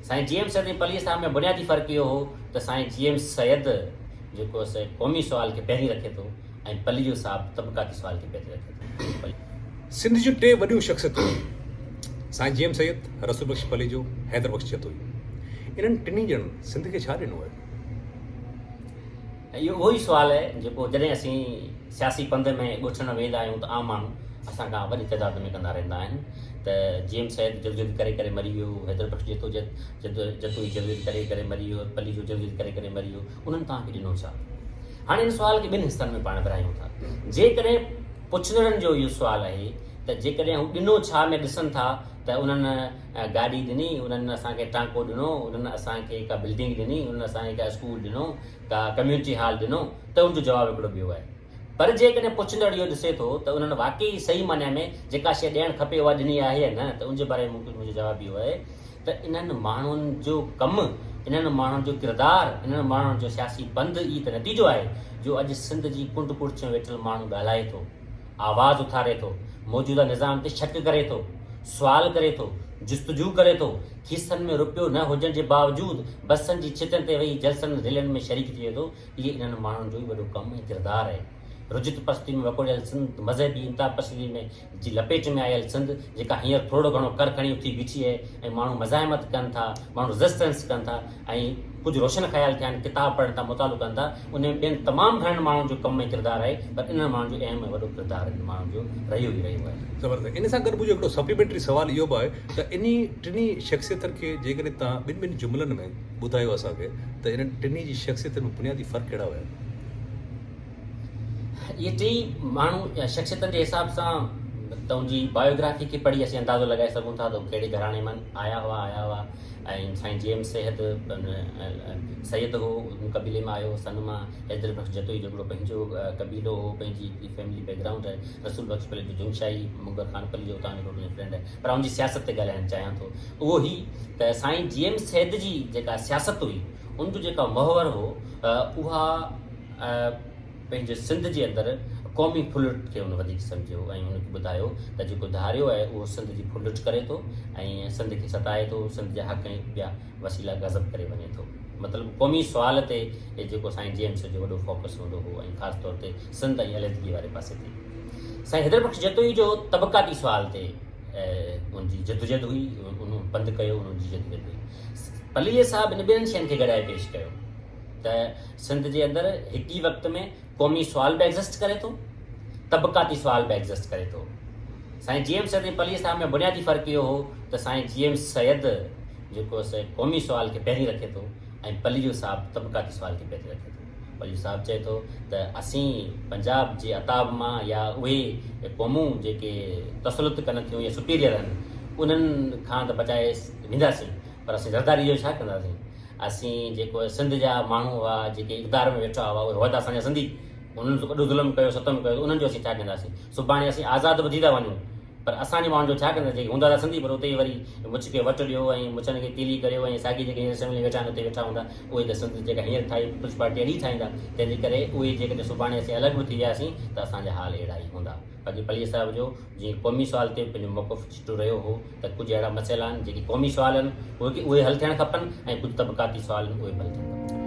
سائين جي ايم سيد ۽ پليجي صاحب ۾ بنيادي فرق اهو هو ته سائين جي ايم سيد جيڪو سي قومي سوال کي پهرين رکي ٿو ۽ پليجو صاحب طبقاتي سوال کي پهرين رکي ٿو. سنڌ جون ٽي وڏيون شخصيتون سائين جي ايم سيد، رسول بخش پليجو، حيدر بخش جتوئي. انهن ٽنهي ڄڻن سنڌ کي ڇا ڏنو آهي؟ اهو اهو ئي سوال آهي جيڪو جڏهن اسين سياسي پنڌ ۾ ڳوٺن ۾ ويندا آهيون ته عام ماڻهو اسان کان وڏي تعداد ۾ ڪندا رهندا آهن ته جي ايم سيد جدوجهد ڪري ڪري مري ويو، حيدر بخش جتو جتوئي جدوجهد ڪري ڪري مري ويو، پليجو جدوجهد ڪري ڪري مري ويو، انهن توهان کي ڏنو ڇا؟ هاڻي ان سوال کي ٻن حصن ۾ پاڻ ورهايون ٿا. جيڪڏهن پڇندڙن جو اهو سوال آهي ته جيڪڏهن هو ڏنو ڇا ۾ ڏسن ٿا ته انهن گاڏي ڏني، انهن اسان کي ٽانڪو ڏنو، انهن اسان کي ڪا بلڊنگ ڏني، انهن اسان کي ڪا اسڪول ڏنو، ڪا ڪميونٽي هال ڏنو ته ان جو جواب هڪڙو ٻيو آهي. پر جيڪڏهن پڇندڙ اهو ڏسي ٿو ته انهن واقعي صحيح معنيٰ ۾ جيڪا شيء ڏيڻ کپي اها ڏني آهي يا نه ته ان جي باري ۾ منهنجو جواب اهو آهي ته انهن ماڻهن جو ڪم، انهن ماڻهن جو ڪردار، انهن ماڻهن جو سياسي پنڌ ئي ته نتيجو آهي جو اڄ سنڌ جي ڪنڊ ڪڙڇ ۾ ويٺل ماڻهو ڳالهائي ٿو. آواز اٿاري ٿو، موجوده نظام تي شڪ ڪري ٿو، سوال ڪري ٿو، جستجو ڪري ٿو، کيسن ۾ روپيو نه هجڻ جي باوجود بسن جي ڇتن تي ويهي جلسن ريلين ۾ شريڪ ٿئي ٿو، اهي انهن ماڻهن جو ئي وڏو ڪم ۽ ڪردار آهي. رجعت پرستي ۾ وڪوڙيل سنڌ، مذهبي انتها پسندي ۾ جي لپيٽ ۾ آيل سنڌ جيڪا هينئر ٿورڙو گهڻو ڪر کڻي اٿي بيٺي آهي ۽ ماڻهو مزاحمت ڪن ٿا، ماڻهو ريزسٽنس ڪن ٿا ۽ ڪجهه روشن خيال ٿيا آهن، ڪتاب پڙهن ٿا، مطالعو ڪن ٿا، ان ۾ ٻين تمام گهڻن ماڻهن جو ڪم ۽ ڪردار آهي پر انهن ماڻهن جو اهم ۽ وڏو ڪردار انهن ماڻهن جو رهيو ئي رهيو آهي. زبردست. ان سان گڏ منهنجو هڪڙو سپليمينٽري سوال اهو به آهي ته انهي ٽنهي شخصيتن کي جيڪڏهن توهان ٻن ٻن جملن ۾ ٻڌايو اسان کي ته انهن ٽنهي جي شخصيتن ۾ بنيادي فرق ڪهڙا هيا؟ اهي ٽيئي ماڻهو شخصيتن جي حساب سان ته ان جي بايوگرافي کي پڙهي اسين اندازو لڳائي سگهون ٿا ته هو ڪهڙي گهراڻي مان آيا هئا آيا هئا ۽ سائين جي ايم سيد سيد هو ان قبيلي مان آيو سن مان حيدر بخش جتوئي جو هڪڙو پنهنجو قبيلو هو پنهنجي هڪڙي فيملي بيڪ گرائونڊ آهي رسول بخش پليجو جنگشاهي منگر خان پليجو اتان جو ٽوٽلي فرينڊ آهي پر آئون جي سياست تي ڳالهائڻ چاهيان ٿو اهو هي ته سائين جي ايم سيد جي جيڪا سياست هئي ان جو جيڪا محور هو اها پنهنجي سنڌ جي اندر قومي ڦرلٽ کي هن وڌيڪ سمجهيو ۽ هن کي ٻڌايو ته جيڪو ڌاريو آهي اهو سنڌ جي ڦرلٽ ڪري ٿو ۽ سنڌ کي ستائي ٿو، سنڌ جا حق ۽ ٻيا وسيلا غضب ڪري وڃي ٿو. مطلب قومي سوال تي جيڪو سائين جي ايم سيد جو وڏو فوڪس هوندو هو ۽ خاص طور تي سنڌ ۽ عليحدگي واري پاسي تي سائين حيدر بخش جتوئي جو طبقاتي سوال تي ان جي جدوجهد هئي، ان پنڌ ڪيو، ان جي جدوجهد هئي. پليجي صاحب ان ٻنهن شين کي گڏائي پيش ڪيو. ته سنڌ جي اندر هڪ ئي وقت ۾ قومي سوال به ايگزسٽ ڪري ٿو، طبقاتي سوال به ايگزسٽ ڪري ٿو. سائين جي ايم سيد ۽ پليجي صاحب ۾ بنيادي فرق اهو هو ته سائين جي ايم سيد جيڪو سي قومي سوال کي پهرين رکي ٿو ۽ پليجو صاحب طبقاتي سوال کي پهرين رکي ٿو. پليجو صاحب چئي ٿو ته اسين پنجاب جي عتاب مان يا اهي قومون جيڪي تسلط ڪن ٿيون يا سپيريئر آهن انهن کان ته بچائي وينداسين پر اسين زرداري جو ڇا ڪنداسين؟ اسين جيڪو سنڌ جا ماڻهو هئا جيڪي اقتدار ۾ ويٺا هئا اهي هئا ته اسان جا سنڌي انهن وڏو ظلم ڪيو ستم ڪيو انهن جو اسين ڇا ڪنداسين سڀاڻي اسين آزاد به ٿي ٿا وڃون پر اسان جي ماڻهن جو ڇا ڪنداسين جيڪي هوندا ته سنڌي پر اتي ئي وري مڇ کي وٽ ڏيو ۽ مڇن کي تيلي ڪريو ۽ ساڳي جيڪي هينئر اسيمبلي ۾ ويٺا آهن اتي ويٺا هوندا اهي ته سنڌ جيڪا هينئر ٺاهي پيپلز پارٽي اهڙي ٺاهيندا تنهن جي ڪري اهي جيڪڏهن سڀاڻي اسين الڳ به ٿي وياسين ته اسان جا حال اهڙا ئي هوندا باقي پليجي صاحب جو جيئن قومي سوال تي پنهنجو موقف چٽو رهيو هو ته ڪجهه اهڙا مسئلا آهن جيڪي قومي سوال آهن اهي حل ٿيڻ کپن ۽ ڪجهه طبقاتي سوال آهن اهي به حل ٿيڻ کپن.